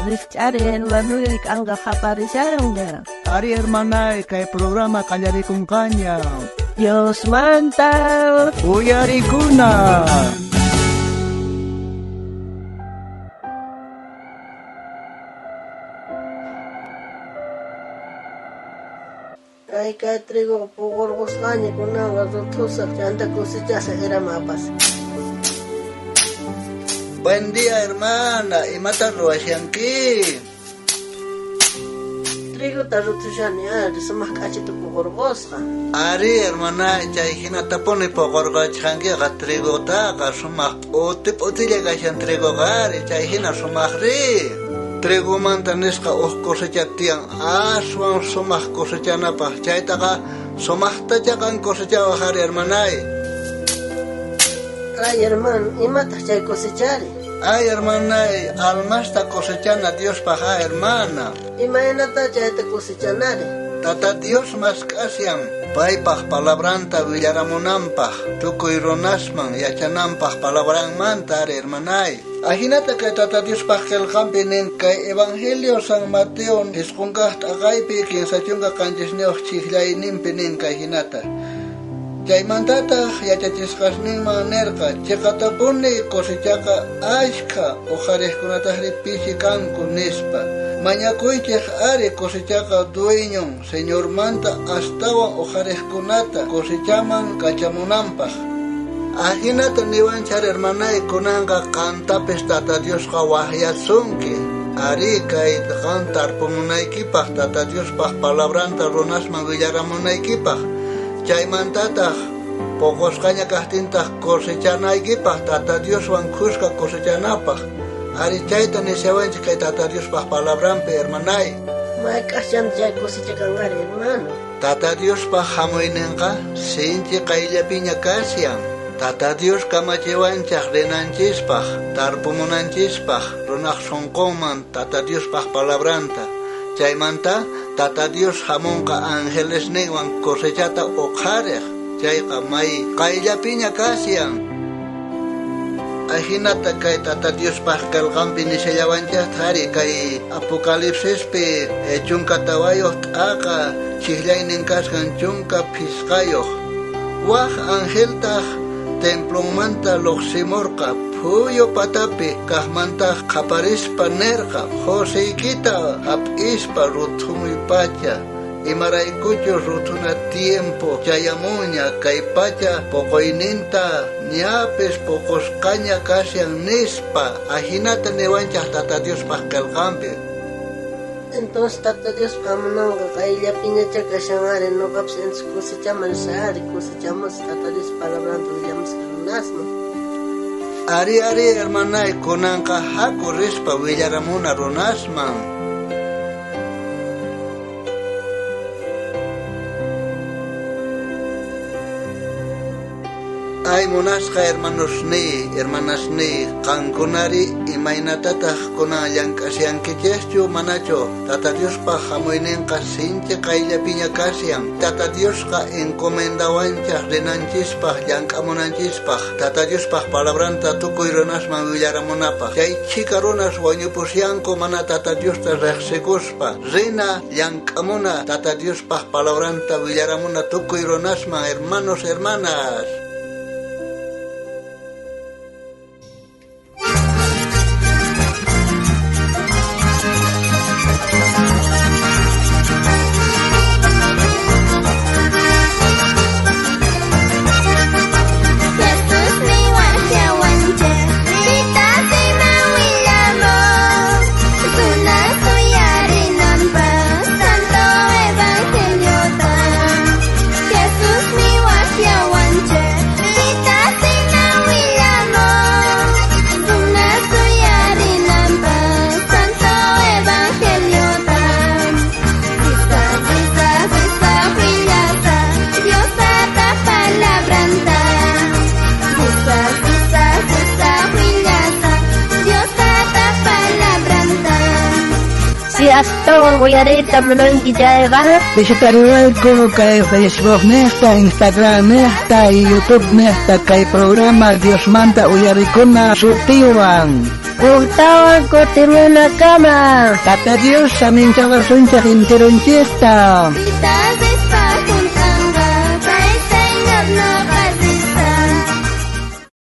Rijch'ari hermanoy, k'anqa qaparishanña. Ari hermanay, kay programa qallarikunqaña. Diosmanta Uyarikuna. Ay, kay trigoqa puqurqusqaña, kunanqa ruthusaj, chanta cosechasaj eraman apasaj. Buen día, hermana. Imata ruwashanki? Trigota ruthushani ari, sumaj k'achita puqurqusqa. Ari, hermana, chay hinatapuni puqurqachkankiqa trigotaqa sumaj p'uti p'utilla kashan trigoqa ari, chay hina sumajri. Trigomanta nisqa uj cosecha tiyan aswan sumaj cosechanapaj, chaytaqa sumajtacha qan cosechawaj ari, hermanay. Ay, hermano, imataj chay cosechari? Ay, hermanay, almasta cosechana Diospaj, ah, hermana. Imaynata chayta cosechanari? Tata Dios mask'ashan paypaj palabranta willaramunanpaj, tukuy runasman yachananpaj palabranmanta ari, hermanay. Ajinata kay Tata Diospaj qillqanpi nin kay Evangelio San Mateo isqun kaq t'aqaypi 37 chijllayninpi nin kay hinata. Chaymantataq yachachisqasninman nerqa chiqatapuni cosechaqa ashkha uqhariqkunatajri pisi kanku nispa. Mañakuychej ari cosechaqa dueñon Señormanta astawan uqhariqkunata cosechaman kachamunanpaj. Ajinata niwanchar hermanay kunanqa qantapis Tata Diosqa waqyasunki. Ari kay qan tarpumunaykipaj Tata Diospaj palabranta runasman willaramunaykipaj. Chaymantataq poqosqaña kajtintaq cosechanaykipaj Tata Dioswan khuska cosechanapaj. Ari chayta nishawanchik kay Tata Diospaj palabranpi, hermanay. Mayk'aj chanta chay cosecha kanqari, hermano? Tata Diospaj hamuyninqa sinchi qayllapiña kashan. Tata Dios kamachiwanchaj rinanchispaj, tarpumunanchispaj, runaj sunqunman Tata Diospaj palabranta. Chaymanta Tata Dios hamunqa angelesninwan cosechata uqhariq. Chayqa may qayllapiña kashan. Ajinata kay Tata Diospaj qillqanpi nishallawanchajta ari kay Apocalipsispi 14 t'aqa chijllaynin kasqan 15. Waj angeltaj templonmanta lluqsimurqa phuyu patapi kajmantaj qhaparispa nerqa joseykita hap'ispa ruthumuy pacha, imaraykuchus ruthuna tiempo chayamunña kay pacha poqoyninta ñapis poqosqaña kashan nispa. Ajinata niwanchaj Tata Diospaj qillqanpi. Entonces Tata Diospa hamunanqa qayllapiñachá kashan ari, noqapis entonces cosechaman risaj ari, cosechamusaj Tata Dios palabranta willamusaj runasman. Ari, ari, hermanay, kunanqa haku rispa willaramuna runasman. Ay, munasqa hermanosniy, hermanasniy, qankunari imaynatataq kunan llank'ashankichejchu manachu? Tata Diospaj hamuyninqa sinchi qayllapiña kashan. Tata Diosqa encomendawanchaj rinanchispaj, llank'amunanchispaj, Tata Diospaj palabranta tukuy runasman willaramunapaj. Chay chhika runas wañupusyanku mana Tata Diosta riqsikuspa. Rina llank'amuna Tata Diospaj palabranta willaramuna tukuy runasman, hermanos, hermanas. Jesusmi waqyawanchej, pitasima willamoj, runas uyarinanpaj santo evangeliota. Jesusmi waqyawanchej, pitasima willamoj, runas uyarinanpaj santo evangeliota. Risa, risa, risa, willasa, Dios tata palabranta. Risa, risa, risa, willasa, Dios tata palabranta. Si astawan uyariyta munanki chayqa, Visitariwayku kay Facebook nejta, Instagram nejta y YouTube nejta kay programa Diosmanta uyarikuna sutiwan. Ujtawan kutimunakama. Tata Dios saminchawasunchej enteronchejta. Pita.